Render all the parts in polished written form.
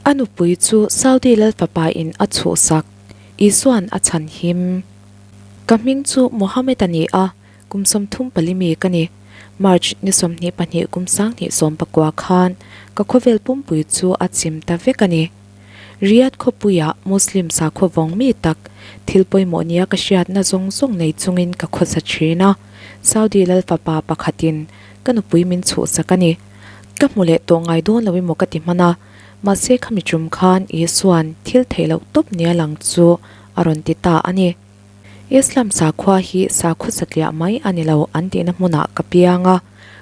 A nupui chu Saudi Lalfapa in a chhuhsak, Isua'n a chhan him. Ka hming chu Mohammed a ni a, kum 34 mi ka ni. March ni 22 kum 2019 khan ka khawvel pumpui chu a chim ta vek a ni. Riyadh khawpuiah Muslim sakhaw vawng mi tak, thil pawimawh nia ka hriatna zawng zawng nei chungin ka khawsa thin a, Saudi Lalfapa pakhatin ka nupui min chhuhsak a ni. Ka hmu leh tawh ngai dawn lo emaw ka ti hman a, mahse khami tum khan Isua'n thil theih loh tawp nia lang chu a rawn ti ta a ni. Islam sakhua hi sakhaw satliah mai a ni lo an tihna hmunah ka piang a,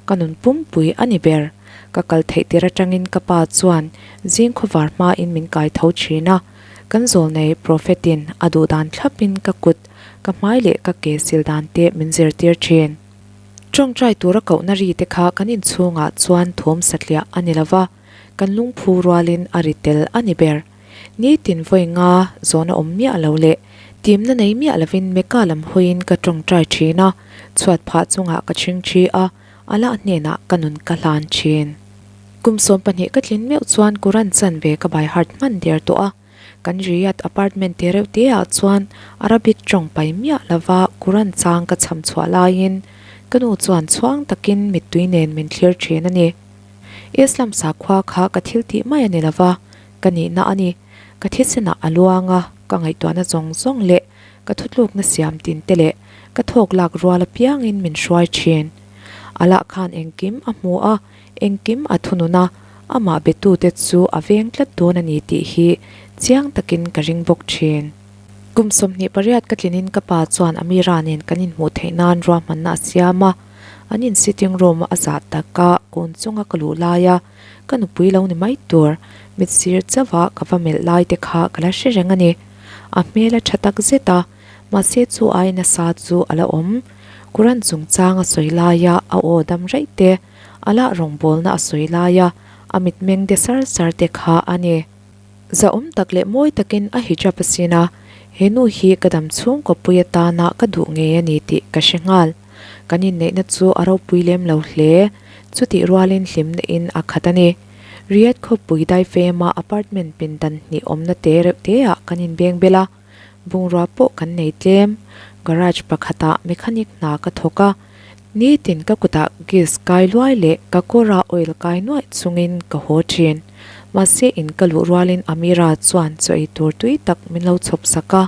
ka nun pumpui a ni ber. Ka kal theih tir atangin ka pa chuan zing khawvar hmain min kai tho thin a, kan zawlnei Prophet-in a duh dan thlapin ka kut, ka hmai leh ka ke sil dan te min zirtir thin. Tawngtai tura kohna ri te kha kan inchhungah chuan thawm satliah a ni lova, kan lungphu rualin a ri tel a ni ber. Nitin vawi nga zawhna awm miah lo leh timna nei miah lovin Mecca lam hawiin ka tawngtai thin a, chhuat phah chungah ka chhing thi a, Allah hnenah ka nun ka hlan thin. Kum 12 ka tlin meuh chuan Quran chanve ka by heart hman der tawh a. Kan Riyadh apartment te reuh te ah chuan Arabic tawng pai miah lova Quran chang ka chham chhuah laiin ka nu chuan chhuang takin mittui nen min thlir thin a ni. Islam sakhua kha ka thil tih mai a ni lova, ka nihna a ni. Ka thisenah a luang a, ka ngaihtuahna zawng zawng leh ka thutlukna siam tin te leh ka thawk lak rual apiangin min hruai thin. Allah khan engkim a hmu a, Engkim a thunun a, amah betute chu a veng tlat dawn a ni tih hi chiang takin ka ring bawk thin. Kum 28 ka tlinin ka pa chuan Amira nen kan inhmuh theih nan ruahmanna a siam a, an in sitting room a zah taka kun chunga ka luh laia ka nupui lo ni mai tur mit sir chauha ka va melh lai te kha ka la hre reng a ni. A hmel a tha tak zet a, mahse chu ai nasa chu a la awm. Quran chungchang a sawi laia a aw dam raih te, A lah rawngbawlna a sawi lai a, a mitmeng de sar sar te kha a ni. Zahawm tak leh mawi takin a hijab a sin a, he nu hi ka dam chhung kawppui atana ka duh ngei a ni tih ka hre nghal. Kan inneihna chu a ropui lem lo hle, chutih rualin hlimna in a khat a ni. Riyadh khawpui daifema apartment pindan hnih awmna te reuh te ah kan inbeng bel a, Bungrua pawh kan nei tlem. Garage pakhatah mechanic hna ka thawk a, nitin ka kutah gas kai luai leh ka kawra oil kai nuaih chungin ka haw thin. Mahse in ka luh rualin Amira chuan chaw ei tur tui tak min lo chhawp sak a,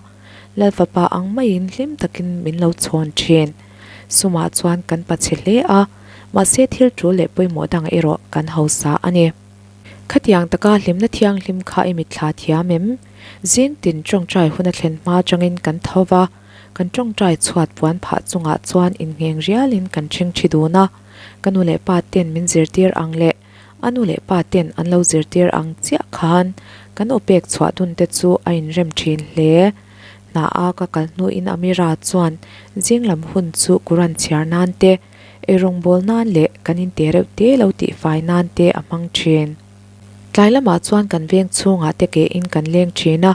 Lalfapa ang maiin hlim takin min lo chhawn thin. Sumah chuan kan pachhe hle a, mahse thil tul leh pawimawh dangah erawh kan hausa a ni. Khatiang taka hlimna thianghlim kha i mitthla thiam em? Zing tin tawngtai hun a thlen hma atangin kan tho va, kan tawngtai chhuat puan phah chungah chuan inngheng rialin kan ṭhing ṭhi dun a. Ka nu leh pa ten min zirtir ang leh a nu leh pa ten an lo zirtir ang chiah khan kan aw pek chhuah dun te chu a inrem ṭhin hle. Hna a ka kal hnuin Amira chuan zing lam hun chu Quran chhiar nan te, eirawngbawl nan leh kan inte reuh te lo tihfai nan te a hmang ṭhin. Tlai lamah chuan kan veng chhungah te ke in kan leng thin a,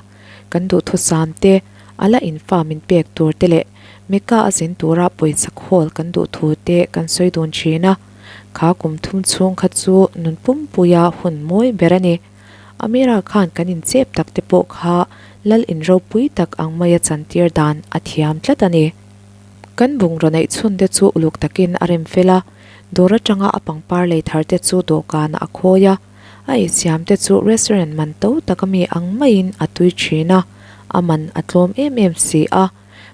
kan duhthusam te, a la in fa min pek tur te leh Mecca a zin tura pawisa khawl kan duh thu te kan sawi dun thin a. Kha kum thum chhung kha chu nun pumpuia hun mawi ber a ni. Amira khan kan inchep tak te pawh kha lal in ropui tak ang maia chantir dan a thiam tlat a ni. Kan bungraw neih chhun te chu uluk takin a rem fel a, Dawr atanga a pangpar lei thar te chu dawhkanah a khawi a, a insiam te chu restaurant man to taka mi ang maiin a tui thin a, a man a tlawm em em si a.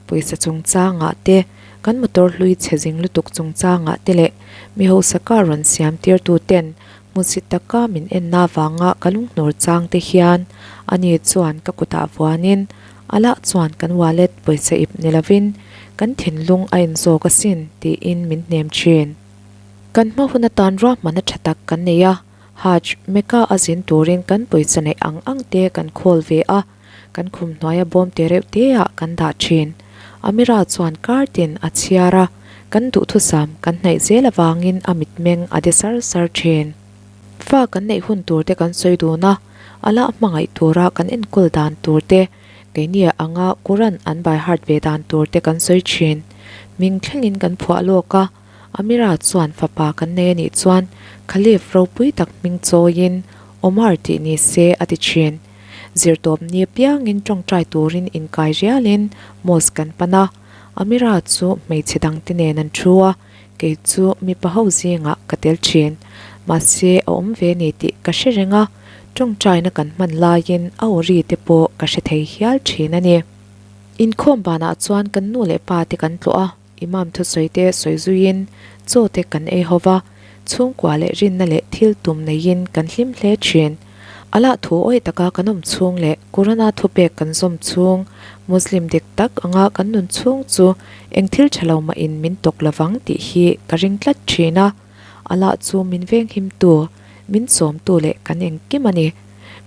Pawisa chungchangah te, kan motor hlui chhe zing lutuk chungchangah te leh mi hausa car rawn siam tirtu ten hmusit taka min enna avanga ka lunghnur chang te hian ani chuan ka kutah vuanin a lah chuan kan wallet pawisa ip ni lovin kan thinlung a inzawk asin tiin min hnem thin. Kan hma hun atan ruahmanna tha tak kan nei a, Hajj, Mecca a zin turin kan pawisa neih ang ang te kan khawl ve a, kan khum hnuaia bawm te reuh te ah kan dah thin. Amira chuan kar tin a chhiar a, kan duhthusam kan hnaih zel avangin a mitmeng a de sar sar thin. Fa kan neih hun tur te kan sawi dun a, a lah hmangaih tura kan enkawl dan tur te, keini anga Quran an by heart ve dan tur te kan sawi thin. Hming thlengin kan phuah lawk a, Amira chuan fapa kan nei a nih chuan Khalif ropui tak hming chawiin. Omar tih ni se a ti thin. Zirtawp ni apiangin tawngtai turin inkai rialin mosque kan pan a, Amira chu hmeichhe dangte nen an thu a, kei chu mipa ho zingah ka tel thin. Mahse a awm ve ni tih ka hre reng a, tawngtaina kan hman laiin a aw ri te pawh ka hre thei hial thin a ni. Inkhawm banah chuan kan nu leh pa te kan tlawh a. Imam thusawi te sawi zuiin chaw te kan ei ho va, chhungkua leh rinna leh thil tum neiin kan hlim hle thin. Allah thu awih taka kan awm chhung leh Qurana thupek kan zawm chhung, Muslim dik tak anga kan nun chhung chu eng thil tha lo mahin min tawk lovang tih hi ka ring tlat thin a. Allah chu min venghimtu, min chawmtu leh kan engkim a ni.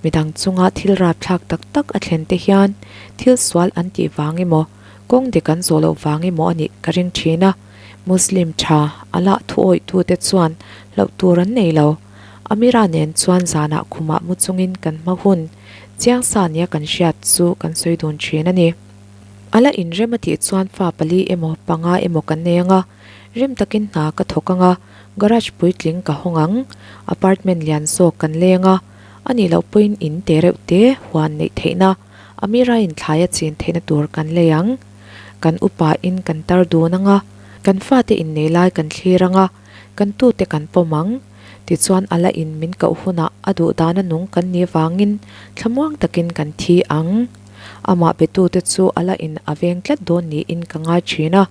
Midang chunga thil rapthlak tak tak a thlen te hian thil sual an tih vang emaw, Kawng dik an zawh loh vang emaw a nih ka ring thin a, Muslim tha a lah thu awihtute chuan hlauh tur an nei lo. Amira nen chuan zanah khumah mu chungin kan hma hun chiang sa nia kan hriat chu kan sawi dun thin a ni. A la inrem a tih chuan fa pali emaw panga emaw kan nei ang a, rim takin hna ka thawk ang a, garage puitling ka hawng ang, apartment lian zawk kan leng a, a nih loh pawhin in te reuh te huan neih theihna. Amira in thlai a chin theihna tur kan lei ang. Kan upa in kan tar dun ang a, kan fate innei lai kan thlir ang a, kan tute kan pawm ang. Tichuan a la in min koh hunah a duh dana nung kan nih vangin thlamuang takin kan thi ang. Amah betute chu a la in a veng tlat dawn niin ka ngai thin a,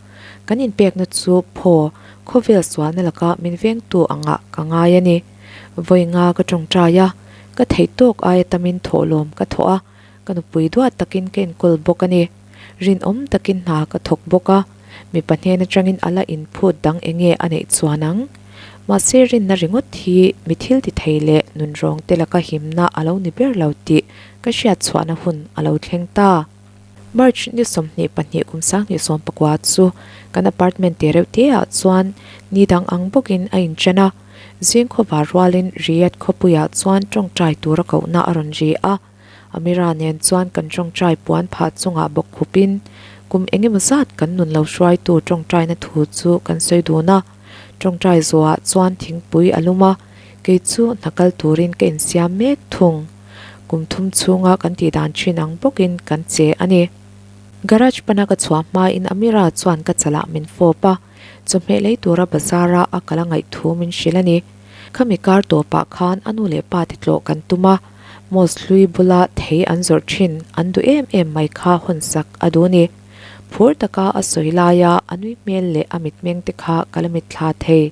kan inpekna chu phaw khawvel sualna laka min vengtu angah ka ngai a ni. Vawi nga ka tawngtai a, ka theih tawk aia tamin thawhlawm ka thawh a, ka nupui duat takin ka enkawl bawk a ni. Rinawm takin hna ka thawk bawk a, mipa hnen atangin a la inphut dang enge a neih chuan ang. Mahse rinna ringawt hi mi thil ti thei leh nunrawng te laka himna a lo ni ber lo tih ka hriat chhuahna hun a lo thleng ta. March ni 22 kum 2019 chu kan apartment te reuh te ah chuan ni dang ang bawkin a inchen a, zing khawvar rualin Riyadh khawpuiah chuan tawngtai tura kohna a rawn ri a, Amira nen chuan kan tawngtai puan phah chungah bawk khupin kum engemaw zat kan nun lo hruaitu tawngtaina thu chu kan sawi dun a, tawngtai zawhah chuan thingpui a lum a, kei chu hna kal turin ka insiam mek thung. Kum thum chhunga kan tih dan thin ang bawkin kan che a ni. Garage pana ka chhuah hmain Amira chuan ka chalah min fawp a, chawhmeh lei tura bazar-a a kal a ngaih thu min hrilh a ni. Khami kar tawpah khan a nu leh pa te tlawh kan tum a, mosque hlui bula thei an zawrh thin an duh em em mai kha hawnsak a duh ni. Phur taka a sawi laia a nui hmel leh a mitmeng te kha ka la mitthla thei.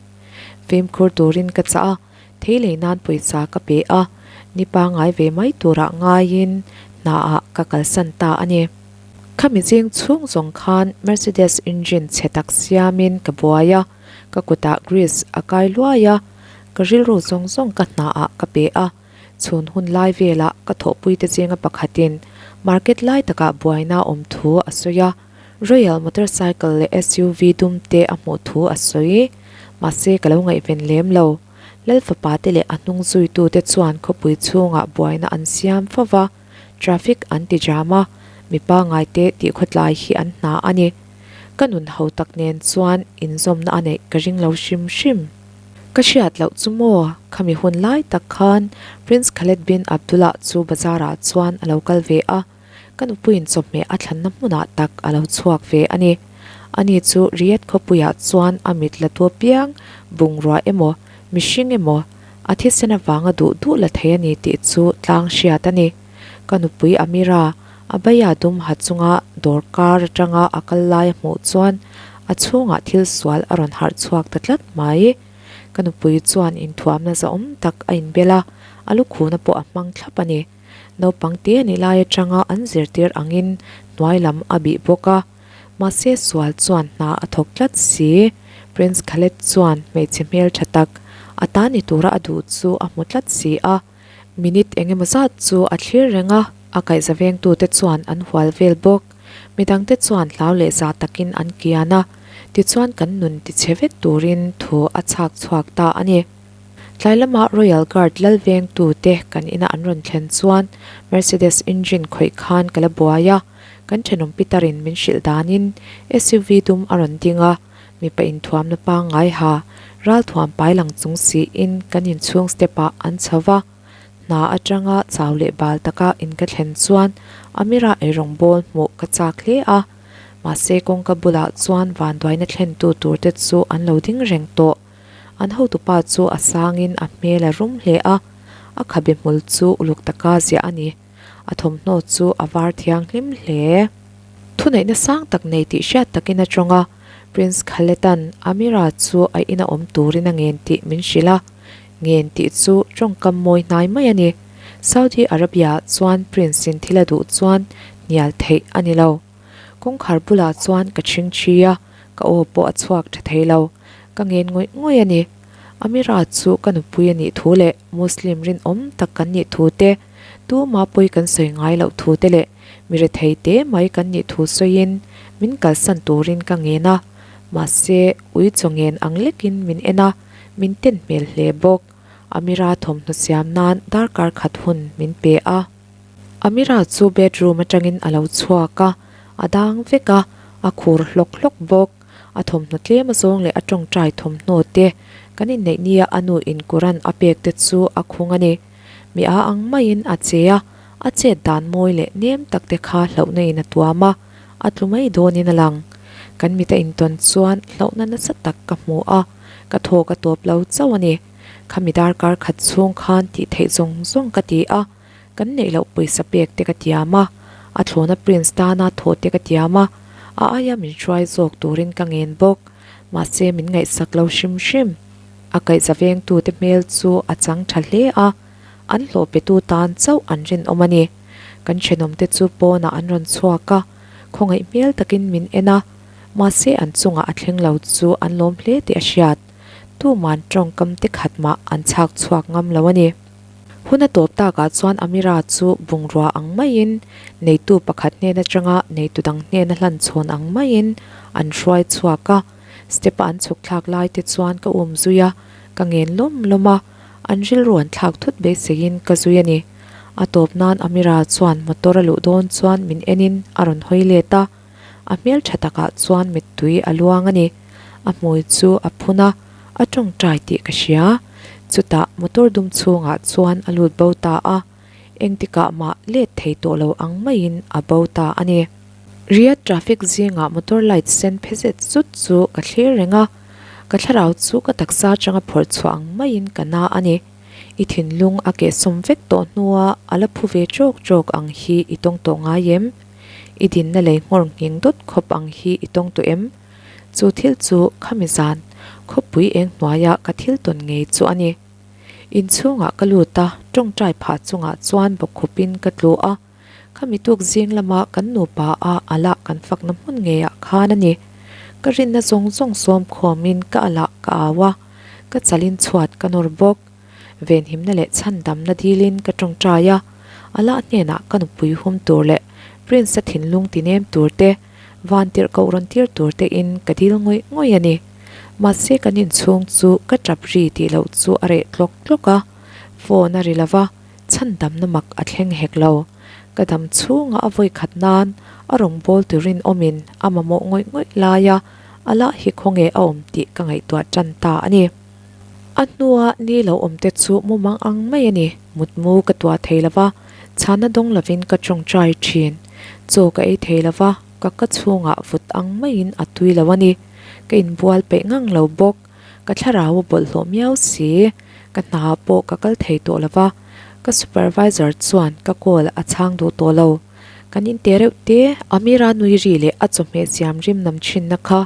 Fimkhur turin ka chah a. Thei lei nan pawisa ka pe a, ni pangngai ve mai turah ngaiin hnaah ka kalsan ta a ni. Khami zing chhung zawng khan Mercedes engine chhe tak siamin ka buai a, ka kutah grease a kai luai a, ka rilru zawng zawng ka hnaah ka pe a. Chhun hun lai velah ka thawhpuite zinga pakhatin market lai takah buaina awm thu a sawi a. Royal motorcycle leh SUV dum te a hmuh thu a sawi. Mahse ka lo ngaihven lem lo. Lal fapa te leh a hnung zuitu te chuan khawpui chhungah buaina an siam fo va, traffic an ti jam a, mi pangngai te tih khawtlai hi an hna a ni. Ka nun ho tak nen chuan inzawmna a neih ka ring lo hrim hrim. Ka hriat loh chu maw, khami hun lai tak khan Prince Khaled bin Abdullah chu bazar ah chuan a lo kal ve a. Ka nupuiin chawhmeh a thlanna hmunah tak a lo chhuak ve a ni. Ani chu Riyadh khawpuiah chuan a mit la tu apiang, bungrua emaw, mihring emaw, a thisen avanga duh duh la thei a ni tih chu tlang hriat a ni. Ka nupui Amira, a baia dum ha chunga dawr kar atanga a kal lai a hmuh chuan a chhungah thil sual a rawn harh chhuak ta tlat mai. Ka nupui chuan inthuamna zahawm tak a inbel a, a lukhuna pawh a hmang thlap a ni. Naupang te a nih lai atanga an zirtir angin hnuai lam a bih bawk a, mahse sual chuan hna a thawk tlat si. Prince Khaled chuan hmeichhe hmel tha tak a ta ni tura a duh chu a hmu tlat si a. Minute eng emaw zat chu a thlir reng a, a kaihza vengtute chuan an hual vel bawk. Midangte chuan hlau leh zah takin an kian a, tichuan kan nun tichhe vek turin thu a chhak chhuak ta a ni. Tlai lama Royal Guard lal vengtute kan ina an rawn thlen chuan Mercedes engine khawih khan ka la buai a, kan thenawm Peter-in min hrilh danin SUV dum a rawn ding a, mipa inthuamna pangngai ha, ralthuam pai lang chung siin kan inchhung step-ah an chho va. Hna atanga chau leh bal taka in ka thlen chuan Amira eirawng bawl hmuh ka chak hle a. Mahse kawngka bulah chuan vanduaina thlentu turte chu an lo ding reng tawh. An hotupa chu a sangin a hmel a rum hle a, a khabe hmul chu uluk taka ziah a ni. A thawmhnaw chu a var thianghlim hle. Thuneihna sang tak nei tih hriat takin a tawng a, Prince Khaled-a'n Amira chu a ina awm turin a ngen tih min hrilh a. Ngen tih chu tawngkam mawi hnai mai a ni. Saudi Arabia-ah chuan Prince-in thil a duh chuan hnial theih a ni lo. Kawngkhar bulah chuan ka chhingchhi a, ka aw pawh a chhuak tha thei lo. Ka ngen ngawih ngawih a ni. Amira chu ka nupui a nih thu leh Muslim rinawm tak kan nih thu te, tuma pawi kan sawi ngai loh thu te leh mi rethei te mai kan nih thu sawiin min kalsan turin ka ngen a. Mahse, ui chaw ngen ang lekin min en a, min ten hmel hle bawk. Amira thawmhnaw siam nan darkar khat hun min pe a. Amira chu bedroom atangin a lo chhuak a, a dang vek a, a khur hlawk hlawk bawk. A thawmhnaw tlem azawng leh a tawngtai thawmhnaw te kan inneih nia a nu in Quran a pek te chu a khung a ni. Mi a ang maiin a che a, a chet dan mawi leh nem tak te kha hlauhna in a tuam a, a tlu mai dawnin a lang. Kan mit a intawn chuan hlauhna nasa tak ka hmu a, ka thaw ka tawp lo chauh a ni. Khami darkar khat chhung khan tih theih zawng zawng ka ti a. Kan neih loh pawisa pek te ka tiam a, a thlawna Prince tana thawh te ka tiam a, a aia min hruai zawk turin ka ngen bawk. Mahse min ngaihsak lo hrim hrim. A kaihza vengtute hmel chu a chang tha hle a, an hlawh petu tan chauh an rinawm a ni. Kan thenawmte chu pawnah an rawn chhuak a, khawngaih hmel takin min en a, mahse an chungah a thleng lo chu an lawm hle tih a hriat. Tuman tawngkam te khat mah an chhak chhuak ngam lo a ni. Hun a tawp takah chuan Amira chu bungrua ang maiin neitu pakhat hnen atanga neitu dang hnena hlan chhawn ang maiin an hruai chhuak a. Step-a an chhuk thlak lai te chuan ka um zui a, ka ngen lawm lawm a, an rilru an thlak thut beiseiin ka zui a ni. A tawp nan Amira chuan motor a luh dawn chuan min enin a rawn hawi let a. A hmel tha takah chuan mittui a luang a ni. A hmui chu a phun a, a tawngtai tih ka hria. Chutah motor dum chhungah chuan a lut bo ta a, engtikah mah let thei tawh lo ang maiin a bo ta a ni. Riyadh traffic zingah motor light sen phe zet zut chu ka thlir reng a, ka thlarau chu ka taksa atanga phawrh chhuah ang maiin ka na a ni. I thinlung a kehsawm vek tawh hnua a la phu ve trawk trawk ang hi i tawng tawh ngai em? I dinna lei nghawr nghing dawt khawp ang hi i tawng tawh em? Chu thil chu khami zan, khawpui eng hnuaia ka thil tawn ngei chu a ni. Inchhungah ka lut a, tawngtai phah chungah chuan bawkkhupin ka tlu a. Khami tuk zing lama kan nupa a alah kan fakna hmun ngeiah khan a ni. Ka rinna zawng zawng sawm khawmin ka alah ka au a, ka chalin chhuat ka nawr bawk. Venhimna leh chhandamna dilin ka tawngtai a, Allah hnenah ka nupui hum tur leh Prince-a thinlung tinem tur te, vantirh koh rawn tir tur tein ka dil ngawih ngawih a ni. Mahse kan inchhung chu ka tap ri tih loh chu a reh tlawk tlawk a, phone a ri lo va, chhandamna mak a thleng hek lo. Ka dam chhunga a vawi khat nan a rawngbâwl turin awmin a mamawh ngawih ngawih laia Allah hi khawnge a awm tih ka ngaihtuah tan ta a ni. A hnua ni lo awm te chu mumang ang mai a ni. Mutmu ka tuah thei lo va, chhana dawng lovin ka tawngtai thin. Chaw ka ei thei lo va, ka ka chhungah vut ang maiin a tui lo a ni. Ka inbual peih ngang lo bawk. Ka thlarau a bawlhhlawh miau si. Ka hna pawh ka kal thei tawh lo va, ka supervisor chuan ka call a chhang duh tawh lo. Kan inte reuh te, Amira nui ri leh a chawhmeh siam rim nam thinna kha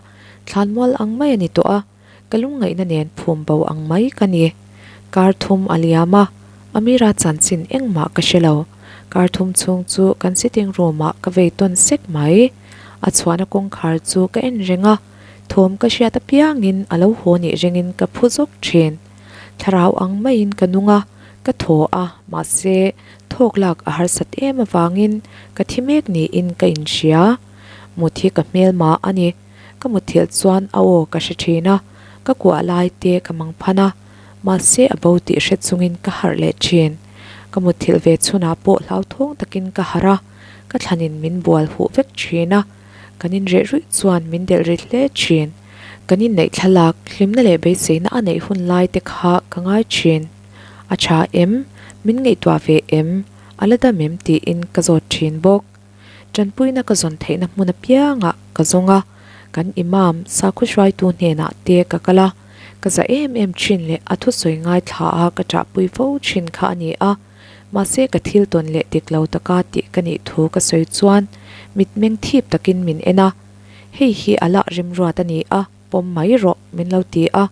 thlanmual ang mai a ni tawh a. Ka lungngaihna nen phum bo ang mai ka ni. Kar thum a liam a, Amira chanchin engmah ka hre lo. Kar thum chhung chu kan sitting room ah ka vei tawn sek mai. A chhuahna kawngkhar chu ka en reng a, thawm ka hriat apiangin a lo haw nih ringin ka phu zawk thin. Thlarau ang maiin ka nung a, ka thaw a, mahse thawk lak a harsat em avangin ka thi mek niin ka inhria. Mut hi ka hmelma a ni. Ka mutthilh chuan a aw ka hre thin a, ka kuah lai te ka mang phan a, mahse a bo tih hre chungin ka harh leh thin. Ka mutthilh ve chhunah pawh hlauthawng takin ka harh a, ka thlanin min bual huh vek thin a, kan inreh ruih chuan min delh rit hle thin. Kan inneih thlalak, hlimna leh beiseina a neih hun lai te kha ka ngai thin. A tha em? Min ngaihtuah ve em? A la dam em? tiin ka zawt thin bawk. Tanpuina ka zawn theihna hmun apiangah ka zawng a, kan imam sakhaw hruaitu hnenah te ka kal a, ka za em em thin leh a thusawi ngaithla a ka ṭahpui fo thin kha a ni a, mahse ka thil tawn leh dik lo taka tih ka nih thu ka sawi chuan mitmeng thip takin min en a, hei hi a lah remruat a ni a, pawm mai rawh min lo ti a,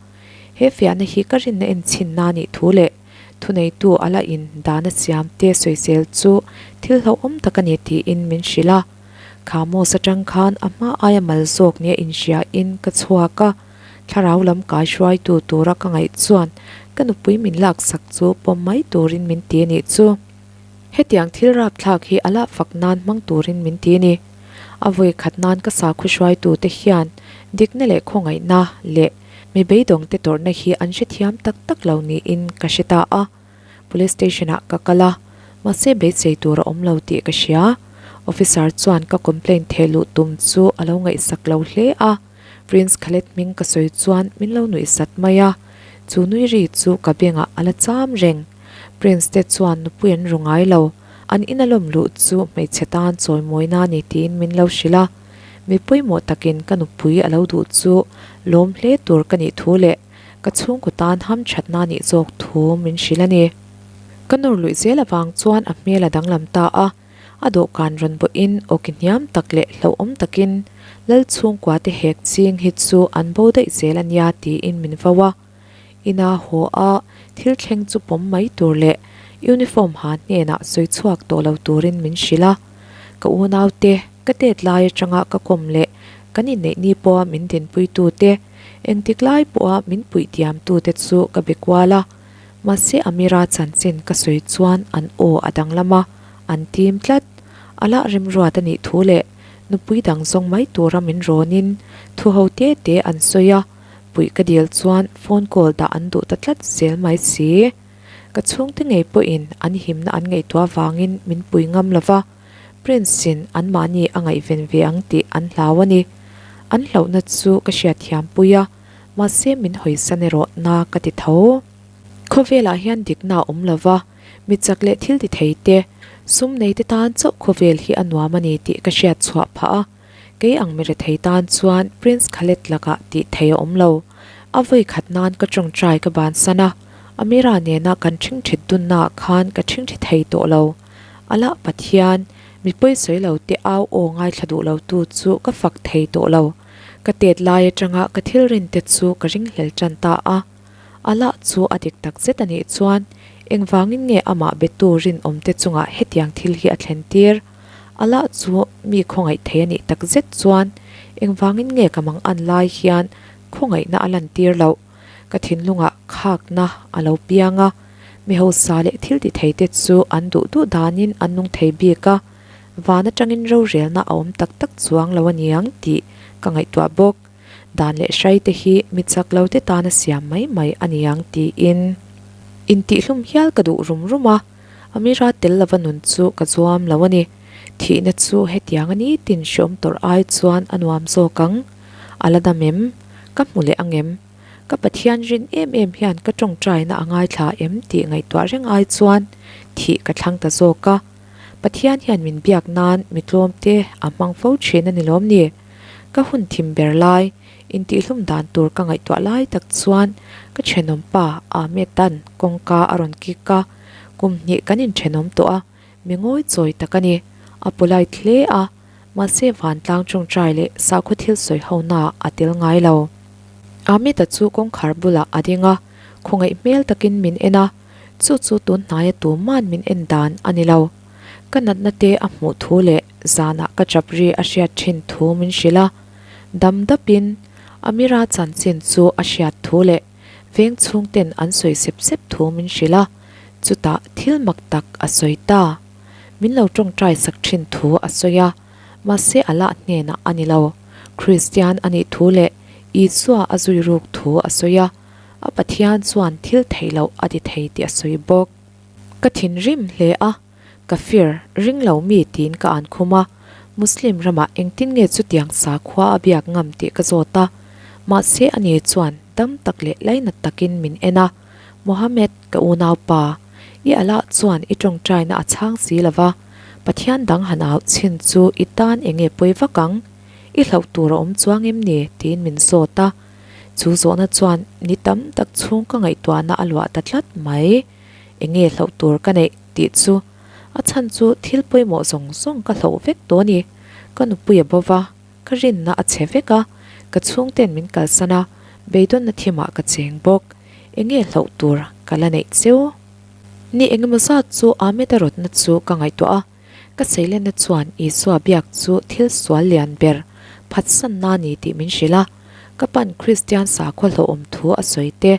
he fiahna hi ka rinna enchhinna a nih thu leh Thuneitu a la in dan a siam te sawisel chu thil hlauhawm tak a ni tiin min hrilh a. Kha Mos atang khan a hma aia mal zawk nia inhria in ka chhuak a, thlarau lam kai hruaitu tura ka ngaih chuan ka nupui min laksak chu pawm mai turin min ti a nih chu. Hetiang thil rapthlak hi a la fak nan hmang turin min ti a ni. A vawi khat nan ka sakhaw hruaitute hian dikna leh khawngaihna leh Mi beidawngte tawrhna hi an hrethiam tak tak lo niin ka hre ta a. Police station ah ka kal a, mahse beisei tur a awm lo tih ka hria. Officer chuan ka complaint theh luh tum chu a lo ngaihsak lo hle a. Prince Khaled hming ka sawi chuan min lo nuihsat mai a, chu nui ri chu ka bengah a la cham reng. Prince te chuan nupui an ru ngai lo, an ina lawm luh chu hmeichhe tan chawimawina a ni tiin min lo hrilh a. Mi pawimawh takin ka nupui a lo duh chu lawm hle tur ka nih thu leh ka chhungkaw tan hamthatna nih zawk thu min hrilh a ni. Ka nawr luih zel avang chuan a hmel a danglam ta a, a dawhkan rawn bawhin awki hniam tak leh hlauhawm takin Lal chhungkua te hek ching hi chu an bo daih zel a nia tiin min vo a. Ina haw a thil thleng chu pawm mai tur leh uniform ha hnenah sawi chhuak tawh lo turin min hrilh a. Ka unaute, ka tet lai atanga ka kawm leh kan inneih ni pawha min dinpuitute, engtik lai pawha min puih diamtute chu ka be kual a. Mahse Amira chanchin ka sawi chuan an aw a danglam a, an tim tlat. A lah remruat a nih thu leh nupui dang zawng mai tura min rawnin thu ho te te an sawi a. Puih ka dil chuan phone call dah an duh ta tlat zel mai si. Ka chhungte ngei pawhin an himna an ngaihtuah vangin min pui ngam lo va, Prince-in anmahni a ngaihven ve ang tih an hlau a ni. An hlauhna chu ka hriatthiam pui a, mahse min hawisan erawh na ka ti tho. Khawvelah hian dikna a awm lo va, mi chak leh thil ti thei te, sum nei te tan chauh khawvel hi a nuam a ni tih ka hriat chhuah phah a. Kei ang mi rethei tan chuan Prince Khaled lakah tih thei a awm lo. A vawi khat nan ka tawngtai ka bansan a, Amira nena kan ṭhingṭhit dunnaah khan ka ṭhingṭhi thei tawh lo. Alah Pathian, mi pawisawi lo te au aw ngaithla duh lo tu chu ka fak thei tawh lo. Ka tet lai aṭanga ka thil rin te chu ka ringhlel ṭan ta a. Alah chu a dik tak zet a nih chuan engvangin nge amah betu rinawm te chungah hetiang thil hi a thlen tir? Alah chu mi khawngaih thei a nih tak zet chuan engvangin nge ka mang an lai hian khawngaihna a lantir loh? Ka thinlungah khakna a lo piang a, mi hausa leh thil ti thei te chu an duh duh danin an nung thei bik a, van atangin rorelna a awm tak tak chuang lo a niang tih ka ngaihtuah bawk. Dan leh hrai te hi mi chak lo te tana siam mai mai a niang tiin intihlum hial ka duh rum rum a. Amira tel lova nun chu ka zuam lo a ni. Thihna chu hetiang a ni tin hreawm tawrh ai chuan a nuam zawk ang. A la dam em? Ka hmu leh ang em? Ka Pathian rin em em hian ka tawngtaina a ngaithla em tih ngaihtuah reng ai chuan thih ka thlang ta zawk a. Pathian hian min biak nan mi tlawm te a hmang fo thin a ni lawm ni? Ka hun thim ber lai, intihlum dan tur ka ngaihtuah lai tak chuan ka thenawm pa Ahmed-a'n kawngka a rawn kik a. Kum hnih kan inthenawm tawh a, mi ngawi chawi tak a ni. A polite hle a, mahse vantlang tawngtai leh sakhaw thil sawi ho na a tel ngai lo. Ahmed-a chu kawngkhar bulah a ding a, khawngaih hmel takin min en a, chu chu tun hnaia tuman min en dan a ni lo. Ka natna te a hmuh thu leh zanah ka chap ri a hriat thin thu min hrilh a, dam dapin Amira chanchin chu a hriat thu leh Veng chhungten an sawi sep sep thu min hrilh a, chutah thil mak tak a sawi ta. Min lo tawngtai sak thin thu a sawi a, mahse Allah hnenah a ni lo. Kristian a nih thu leh Isua a zui ruk thu a sawi a, a Pathian chuan thil theih loh a ti thei tih a sawi bawk. Ka thinrim hle a. Kafir, ring lo mi tiin ka an khum a, Muslim ramah engtin nge chutiang sakhua a biak ngam tih ka zawt a, mahse ani chuan dam tak leh lainat takin min en a, Mohammed, ka unaupa, I Allah chuan i tawngtaina a chhang si lo va, Pathian dang han au chhin chu i tan eng nge pawi vak ang? I hlauh tur a awm chuang em ni? tiin min zawt a. Chu zawhna chuan ni tam tak chhung ka ngaihtuahna a luah ta tlat mai. Eng nge hlauh tur ka neih tih chu a chhan chu thil pawimawh zawng zawng ka hlauh vek tawh a ni. Ka nupui a bo va, ka rinna a chhe vek a, ka chhungten min kalsan a, beidawnna thimah ka cheng bawk. Eng nge hlauh tur ka la neih cheu? Ni engemaw zat chu Ahmed-a rawtna chu ka ngaihtuah a, ka seilenna chuan Isua biak chu thil sual lian ber phatsanna a ni tih min hrilh a. Ka pan Kristian sakhua hlauhawm thu a sawi te,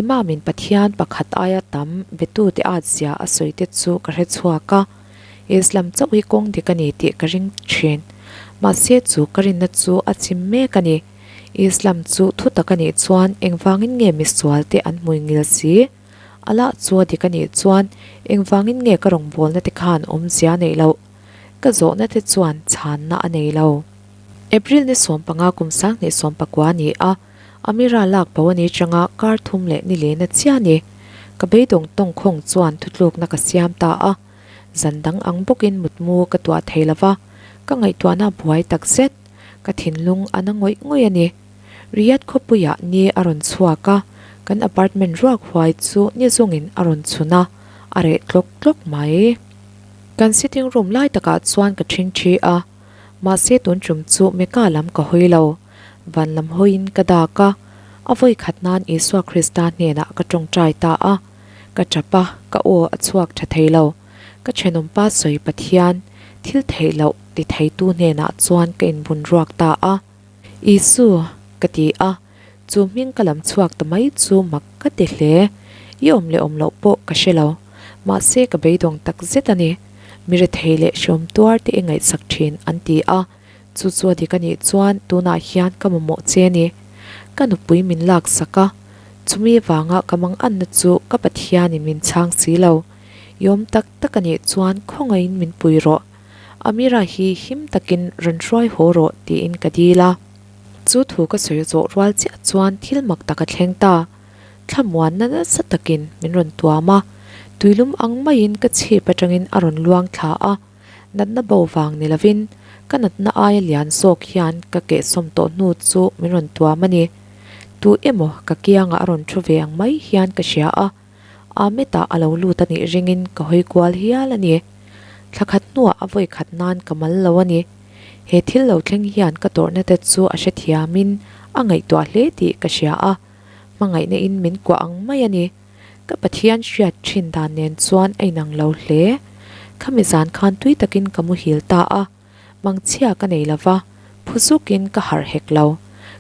Imam-in Pathian pakhat aia tam betute at zia a sawi te chu ka hre chhuak a. Islam chauh hi kawng dik a ni tih ka ring thin. Mahse chu ka rinna chu a chim mek a ni. Islam chu thutak a nih chuan engvangin nge misual te an hmui ngil si? Allah chu a dik a nih chuan engvangin nge ka rawngbawlna te khan awmzia a neih loh? Ka zawhna te chuan chhanna a nei lo. April ni 15 kum 2019 a ni a, Amira lak bo a ni changa kar thum leh ni lehna chiah a ni. Ka beidawng tawngkhawng chuan thutlukna ka siam ta a, zan dang ang bawkin mutmu ka tuah thei lo va, ka ngaihtuahna a buai tak zet. Ka thinlung a na ngawih ngawih a ni. Riyadh khawpuiah ni a rawn chhuak a, kan apartment ruak huai chu ni zungin a rawn chhun a, a reh tlawk tlawk mai. Kan sitting room lai takah chuan ka ṭhingṭhi a, mahse tun ṭum chu Mecca lam ka hawi lo. Van lam hawiin ka dak a, a vawi khat nan Isua Krista hnenah ka ṭawngṭai ta a. Ka ṭap a, ka aw a chhuak ṭha thei lo. Ka ṭhenawmpa sawi Pathian, thil theih loh ti theitu hnenah chuan ka inbun ruak ta a. Isu, ka ti a, chu hming ka lam chhuak ta mai chu mak ka ti hle. I awm leh awm loh pawh ka hre lo. Mahse ka beidawng tak zet a ni. Mi rethei leh hreawm tuar te i ngaihsak thin an ti a, chu chu a dik a nih chuan tunah hian ka mamawh che a ni. Ka nupui min laksak a, chumi vanga ka manganna chu ka Pathianin min chhang si lo. I awm tak tak a nih chuan khawngaihin min pui rawh. Amira hi him takin rawn hruai haw rawh tiin ka dil a. Chu thu ka sawi zawh rual chiah chuan thil mak tak a thleng ta. Thlamuanna nasa takin min rawn tuam a, tuilum ang maiin ka chhip atangin a rawn luang thla a. Natna bo vang ni lovin ka natna aia lian zawk hian ka kehsawm tawh hnu chu min rawn tuam a ni. Tu emaw ka kiangah a rawn thu ve ang mai hian ka hria a. Ahmed-ah a lo lut a nih ringin ka hawi kual hial a ni. Thla khat hnuah a vawi khat nan ka mal lo a ni. He thil lo thleng hian ka tawrhna te chu a hrethiamin a ngaihtuah hle tih ka hria a, hmangaihna in min kuah ang mai a ni. Ka Pathian hriat thin dan nen chuan a inang lo hle. Khami zan khan tui takin ka muhil ta a. Mangchhia ka nei lova, phu zukin ka harh hek lo.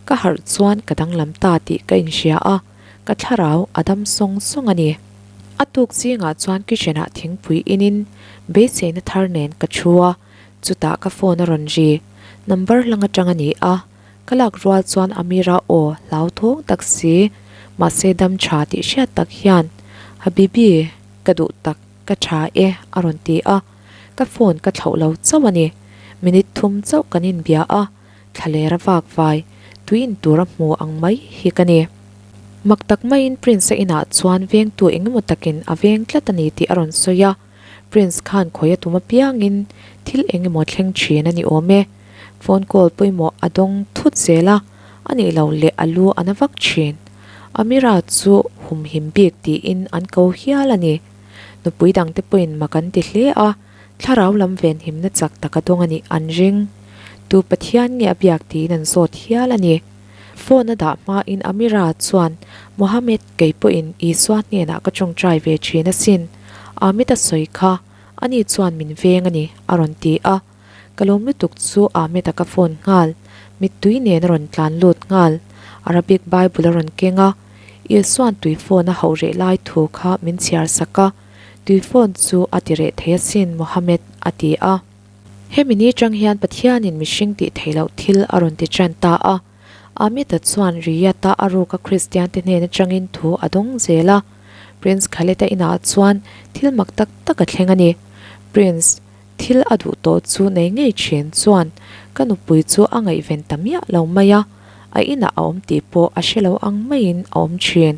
Ka harh chuan ka danglam ta tih ka inhria a, ka thlarau a dam sawng sawng a ni. A tuk zingah chuan kitchen ah thingpui inin beiseina thar nen ka thu a, chutah ka phone a rawn ri. Number hlang atang a ni a, ka lak rual chuan Amira aw hlauthawng tak si, mahse dam tha tih hriat tak hian, Habibi, ka duh tak, ka tha e a rawn ti a. Ka phone ka thlauh lo chauh a ni. Minute thum chauh kan inbia a, thlaler a vak vai, tui in tur a hmu ang mai hi ka ni. Mak tak maiin Prince-a inah chuan vengtu eng emaw takin a veng tlat a ni tih a rawn sawi a. Prince khan khawi a tum apiangin thil eng emaw thleng thin a ni awm e. Phone call pawimawh a dawng thut zel a, a nih loh leh a lu a na vak thin. Amira chu humhim bik tiin an ko hial a ni. Nupui dangte pawhin mak an ti hle a, thlarau lam venhimna chak tak a dawng a nih an ring. Tu Pathian nge a biak tiin an zawt hial a ni. Phone a dah hmain Amira chuan, Mohammed, kei pawhin Isua hnenah ka tawngtai ve thin asin. Amit a sawi kha, ani chuan min veng a ni, a rawn ti a. Ka lawm lutuk chu Ahmed-a ka phone nghal. Mittui nen a rawn tlan lut nghal. Arabic Bible a rawn keng a. Isua'n tui phone a hauh reh lai thu kha min chhiar sak a. Tui phone chu a ti reh thei asin Mohammed a ti a. Hemi ni chang hian Pathianin mihring tih theih loh thil a rawn ti tan ta a. Ahmed-a chuan Riyadh-a a ruka Kristiante hnen atangin thu a dawng zel a. Prince Khaled-a inah chuan thil mak tak tak a thleng a ni. Prince. Thil a duh tawh chu nei ngei thin chuan ka nupui chu a ngaihven ta miah lo mai a, a inah a awm tih pawh a hre lo ang maiin a awm thin.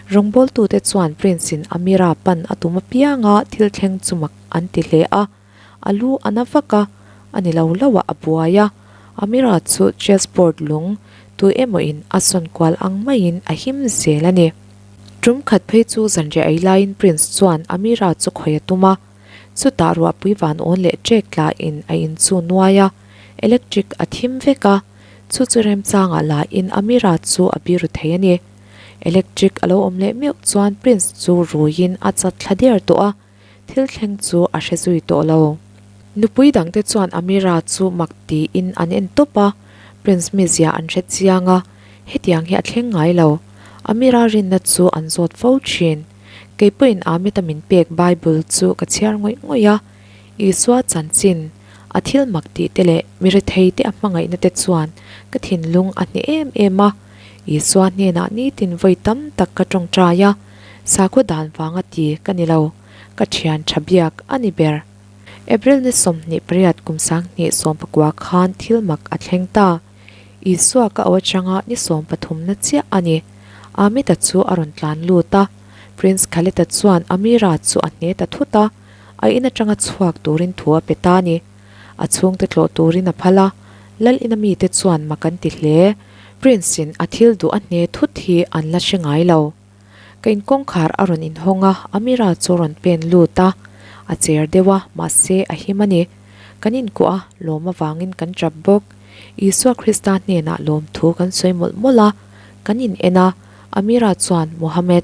Rawngbawltute chuan Prince in Amira pan a tum apianga thil thleng chu mak an ti hle a. A lu a na vak a, a ni lo lo ah a buai a. Amira chu chess board lung tu emaw in a sawn kual ang maiin a him zel a ni. Tum khat phei chu zanriah ei laiin Prince chuan Amira chu khawih a tum a. Chutah ruahpui van awn leh ṭek tlain a in chu nuai a, electric a thim vek a, chu chu remchangah lain Amira chu a biru thei a ni. Electric a lo awm leh meuh chuan Prince chu ruiin a chat thla der tawh a, thil thleng chu a hre zui tawh lo. Nupui dangte chuan Amira chu mak tiin an en tawp a, Prince mizia an hre chiang a, hetiang hi a thleng ngai lo. Amira rinna chu an zawt fo thin. Kei pawhin Amit-a min pek Bible chu ka chhiar ngawih ngawih a, Isua chanchin, a thil mak tih te leh mi rethei te a hmangaihna te chuan ka thinlung a hneh em em a. Isua hnenah nitin vawi tam tak ka tawngtai a, sakhaw dan vanga ti ka ni lo, ka thian tha biak a ni ber. April ni 28 kum 2019 khan thil mak a thleng ta. Isua ka aw atanga ni sawmpathumna chiah a ni. Amit-a chu a rawn tlan lut a, Prince Khaled-a chuan Amira chu a hne ta thut a, a in atanga chhuak turin thu a pe ta a ni. A chhungte tlawh turin a phal a, Lal ina mite chuan mak an ti hle. Prince-in a thil duh a hne thut hi an la hre ngai lo. Ka in kawngkhar a rawn inhawng a, Amira chu a rawn pen lut a, a cher deuh a, mahse a him a ni. Kan inkuah a, lawm avangin kan tap bawk. Isua Krista hnenah lawmthu kan sawi mawlh mawlh a, kan in en a, Amira chuan, Mohammed,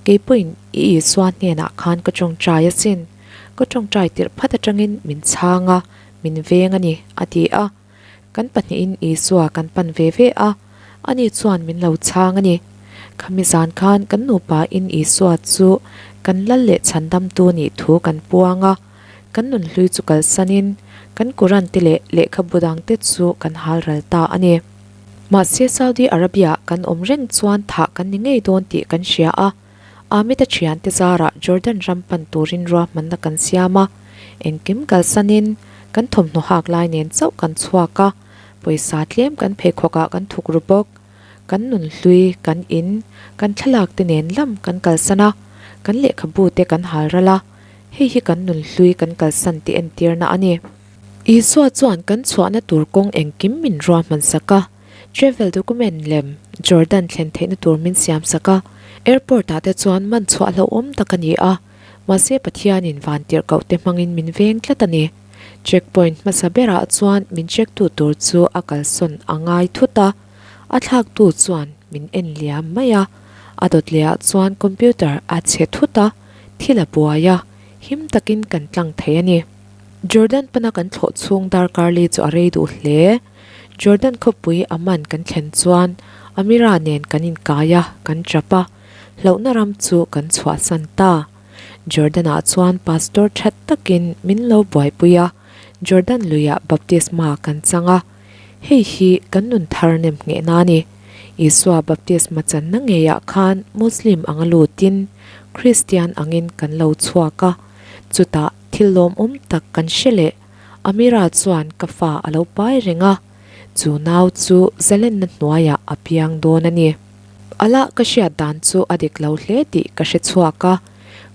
kei pawhin i Isua hnenah khan ka tawngtai asin. Ka tawngtai tirh phat atangin min chhang a, min veng a ni, a ti a. Kan pahnihin Isua kan pan ve ve a, ani chuan min lo chhang a ni. Khami zan khan kan nupain Isua chu kan lal leh chhandamtu nih thu kan puang a, kan nunhlui chu kalsanin kan Quran te leh lehkhabu dangte chu kan hal ral ta a ni. Mahse Saudi Arabia kan awm reng chuan thah kan ni ngei dawn tih kan hria a. Amit-a thiante zarah Jordan ram pan turin ruahmanna kan siam a, engkim kalsanin kan thawmhnaw hak lai nen chauh kan chhuak a, pawisa tlem kan pheikhawkah kan thuk ru bawk. Kan nunhlui, kan in, kan thlalak te nen lam kan kalsan a, kan lehkhabu te kan hal ral a, hei hi kan nunhlui kan kalsan tih entirna a ni. Isua chuan kan chhuahna tur kawng engkim min ruahman sak a. Travel document lem Jordan thlen theihna tur min siam sak a, airport ah te chuan man chhuah hlauhawm tak a ni a, mahse Pathianin van tirhkoh te hmangin min veng tlat a ni. Check point hmasa berah chuan min check tu tur chu a kalsawn a ngai thut a, a thlak tu chuan min en liam mai a, a dawt leh ah chuan computer a chhe thut a, thil a buai a, him takin kan tlang thei a ni. Jordan pana kan thlawh chhung darkar li chu a rei duh hle. Jordan khawpui Amman kan thlen chuan Amira nen kan inkai a, kan tap a, hlauhna ram chu kan chhuahsan ta. Jordan-ah chuan pastor that takin min lo buaipui a, Jordan luiah baptisma kan chang a. Hei hi kan nun thar nem nghehna a ni. Isua baptisma channa ngeiah khan Muslim anga lutin Kristian angin kan lo chhuak a, chutah thil lawmawm tak kan hre leh. Amira chuan ka fa a lo pai reng a, chu nau chu zalenna hnuaiah a piang dawn a ni. Alah ka hriat dan chu a dik lo hle tih ka hre chhuak a,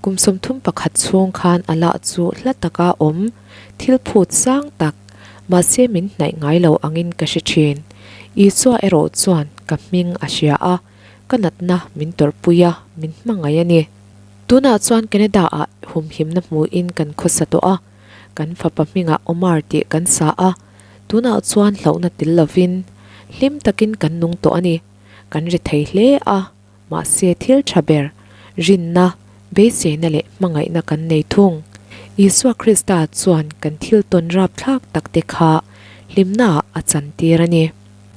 kum 31 chhung khan Alah chu hla taka awm, thil phut sang tak, mahse min hnaih ngai lo angin ka hre thin. Isua erawh chuan ka hming a hria a, ka natna min tawrhpui a, min hmangaih a ni. Tunah chuan Canada-ah humhimna hmuhin kan khawsa tawh a. Kan fapa hmingah Omar tih kan sa a, tunah chuan hlauhna tel lovin hlim takin kan nung tawh a ni. Kan ri thei hle a, mahse thil tha ber, rinna, beiseina leh hmangaihna kan nei thung. Isua Krista chuan kan thil tawn rapthlak tak te kha hlimnaah a chantir a ni.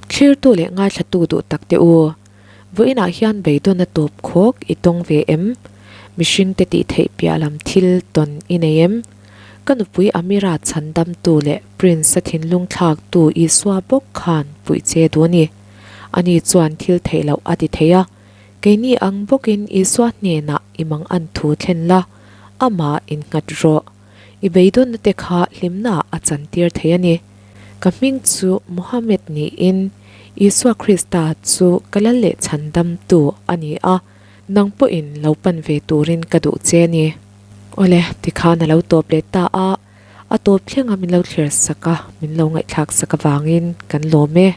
Thlirtu leh ngaithlatu duh tak te u. Vawiinah hian beidawn a tawp khawk i tawng ve em? Mihringte tih theih piah lam thil tawn i nei em? Ka nupui Amira chhandamtu leh Prince-a thinlung thlaktu Isua bawk khan puih che duh a ni. Ani chuan thil theih loh a ti thei a. Keini ang bawkin Isua hnenah i mang an thu thlen la, amah innghat rawh. I beidawnna te kha hlimnaah a chantir thei a ni. Ka hming chu Mohammed niin Isua Krista chu ka lal leh chhandamtu a ni a. Nang pawhin lo pan ve turin ka duh che a ni. Awle, tikhan a lo tawp leh ta a, a tawp thlenga min lo thlir sak a, min lo ngaihthlak sak avangin kan lawm e.